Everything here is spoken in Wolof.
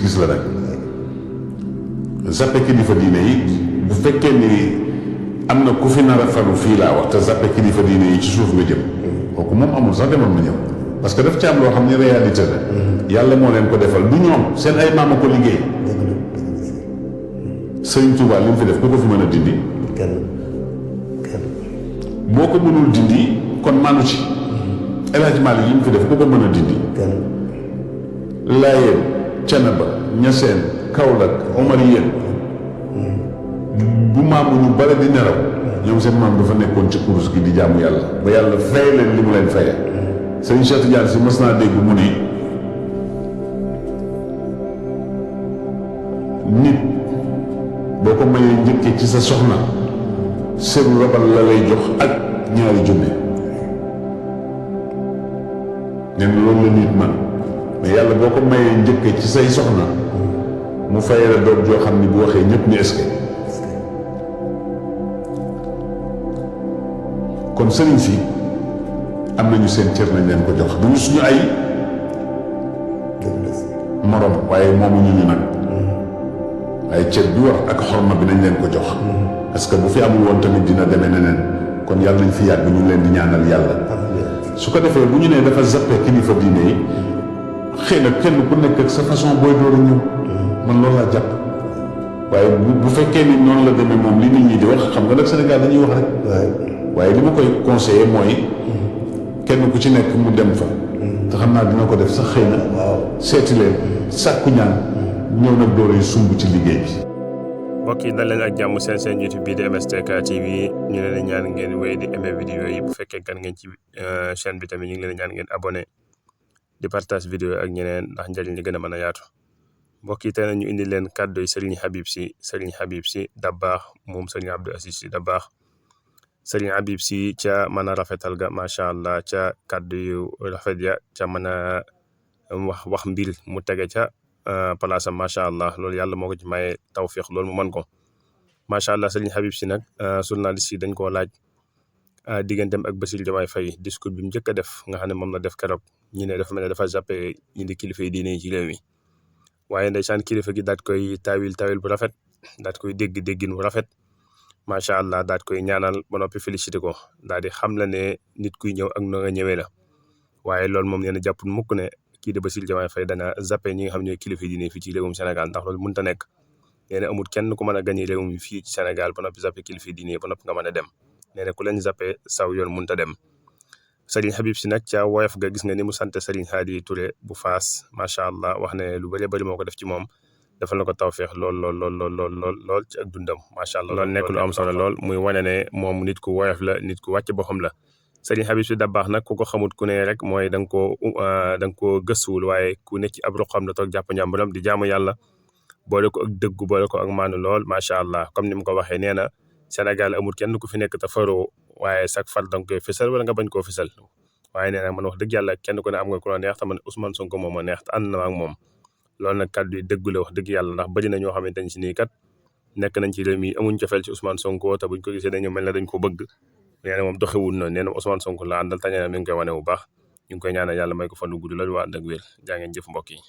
gis-gis la nag zappe kilifa diine yi bu fekkee ni am na ku fi nar a falu fii laa wax te zappe kilifa diine yi ci suuf nga jëm kooku moom amul sax demal ma ñëw parce que daf ci am loo xam ne réalité la yàlla moo leen ko defal du ñoom seen ay maama ko liggéey Sëriñ Tuubaa li mu fi def ku ko fi mën a dindi boo ko mënul dindi kon manu ci El Hadj Malick li mu fi def ku ko mën a dindi Laayeen Canaba Ñaseen Kaolack Omariyeen bu maamu ñu bare di nelaw ñoom seen maam dafa nekkoon ci kurus gi di jaamu yàlla ba yàlla fay leen li mu leen faye Sëriñ Cheikh Tidiane si mas naa dégg mu ni nit boo ko mayee njëkkee ci sa soxna seru rabal la lay jox ak ñaari junne nee na loolu la nit man mais yàlla boo ko mayee njëkkee ci say soxna mu fayee la doom joo xam ni bu waxee ñëpp ni est-ce que kon sëriñ si am nañu seen cër nañ leen ko jox du ñu suñu ay morom waaye moomuñu ñu nag waaye cër bi war ak xorma bi nañ leen ko jox parce que bu fi amul woon tamit dina demee neneen kon yàlla nañ fi yàgg ñu leen di ñaanal yàlla su ko defee bu ñu nee dafa zappe kilifa diine yi xëy na kenn ku nekk ak sa façon booy door a ñëw man loolu laa jàpp waaye bu fekkee ni noonu la demee moom li nit ñi di wax xam nga nag Sénégal dañuy wax rek waaye li ma koy conseiller mooy kenn ku ci nekk mu dem fa te xam naa dina ko def sax xëy na seeti leen sàkku ñaan ñëw nag doore sumb ci liggéey bi. mbokk yi dal leen ak jàmm seen YouTube bii di MSTK TV ñu leen di ñaan ngeen wéy di aimer vidéo yi bu fekkee kan ngeen ci chaîne bi tamit ñu ngi leen di ñaan ngeen abonné di partage vidéo ak ñeneen ndax njëriñ li gën a mën a yaatu. mbokk yi tey ñu indi leen kàddu yi Serigne Habib Sy Dabakh moom Serigne Abdou Aziz Sy Dabakh Serigne Habib Sy ca mën a rafetal ga macha allah ca kàddu yu rafet ya ca mën a wax mbir mu tege ca place am macha allah loolu yàlla moo ko ci maye tawfiq loolu mu mën ko macha allah Serigne Habib Sy nag journaliste yi dañ koo laaj digganteem ak Bassirou Diomaye Faye discours bi mu njëkk a def nga xam ne moom la def keroog ñi ne dafa mel ne dafa zappé indi kilifa yi diine yi ci réew mi waaye ndeysaan kilifa gi daat koy taawil bu rafet daat koy déggin bu rafet macha allah daat koy ñaanal ba noppi félicité ko daal di xam la ne nit kuy ñëw ak no nga ñëwee la waaye loolu moom nee na jàppul mukk ne kii de Bassirou Diomaye Faye dana zappé ñi nga xam ñooy kilifa diine fii ci réewum Sénégal ndax loolu mënut a nekk nee na amul kenn ku mën a gañe réew mi fii ci Sénégal ba noppi zappé kilifa diine ba noppi nga mën a dem nee na ku leen zappé saw yoon mënut a dem Serigne Habib Sy nag ca woyof ga gis nga ni mu sant Serigne Hadi Touré bu Faas macha allah wax ne lu bëree bëri moo ko def ci moom defal na ko tawfeex lool ci ak dundam macha allah loolu nekk lu am solo lool muy wane ne moom nit ku woyof la nit ku wàcc boppam la Serigne Habib Sy Dabakh nag ku ko xamut ku ne rek mooy da nga koo gëstuwul waaye ku nekk ci ab ruqam la toog jàpp njàmburam di jaamu yàlla boole ko ak dëggu boole ko ak maanu lool macha allah comme ni mu ko waxee nee na Sénégal amul kenn ku fi nekk te faroo waaye chaque far da nga koy fësal wala nga bañ koo fësal waaye nee na man wax dëgg yàlla kenn ku ne am nga ku la neex te man Ousmane Sonko moom a neex te ànd na ak moom loolu nag kàddu yi dëggu la wax dëgg yàlla ndax bëri na ñoo xamante ne si nii kat nekk nañ ci réew mi amuñ cofeel ci Ousmane Sonko te buñ ko gisee dañu mel ne dañ ko bëgg nee na moom doxewul noonu nee na Ousmane Sonko la àndal te nee na mi ngi koy wane bu baax ñu ngi koy ñaanal yàlla may ko fan wu gudd la waa ànd ak wér jaa ngeen jëf mbokk yi